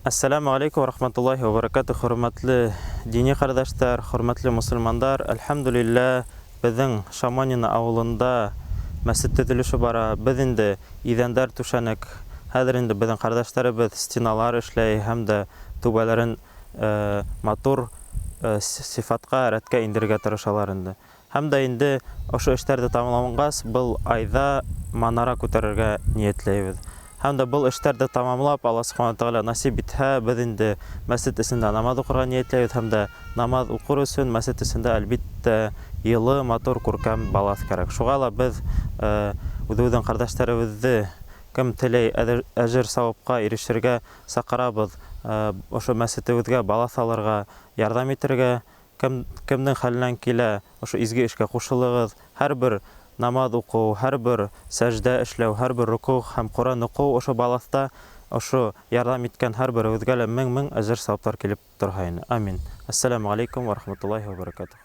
Әссәләмү алейкум вә рахматуллаһи вә бәрәкәтүһ, хөрмәтле дини ҡәрҙәштәр, хөрмәтле мосолмандар. Әлхәмдүлилләһ, беҙҙең Шамонино ауылында мәсет төҙөлөшө бара. Беҙ инде иҙәндәр түшәнек. Хәҙер инде беҙҙең ҡәрҙәштәребеҙ стеналар эшләй һәм дә түбәләрен матур сифатҡа, рәткә индерергә тырышалар инде. Һәм дә инде ошо эштәрҙе тамамланғас, был айҙа манара күтәрергә ниәтләйбеҙ. Һәм дә был эштәрҙе тамамлап, Алла Субхана Тәғәлә насип итһә, беҙ инде мәсет эсендә намаҙ уҡырға ниәтләйбеҙ һәм дә намаҙ уҡыр өсөн мәсет эсендә, әлбиттә, йылы, матур, күркәм балаҫ кәрәк. Шуға ла беҙ үҙебеҙҙең ҡәрҙәштәребеҙҙе, кем теләй, әжер-сауапҡа ирешергә саҡырабыҙ, ошо мәсетебеҙгә балаҫ алырға ярҙам итергә. Кем, кемдең хәленән килә, ошо изге эшкә ҡушылығыҙ. Һәр бер намаҙ уҡыу, һәр бер сәждә эшләү, һәр бер рөкүғ һәм Ҡөрьән уҡыу ошо балаҫта ошо ярҙам иткән һәр беребеҙгә лә мең-мең әжер-сауаптар килеп торһа ине. Амин. Әссәләмү алейкум вә рахматуллаһи вә бәрәкәтүһ.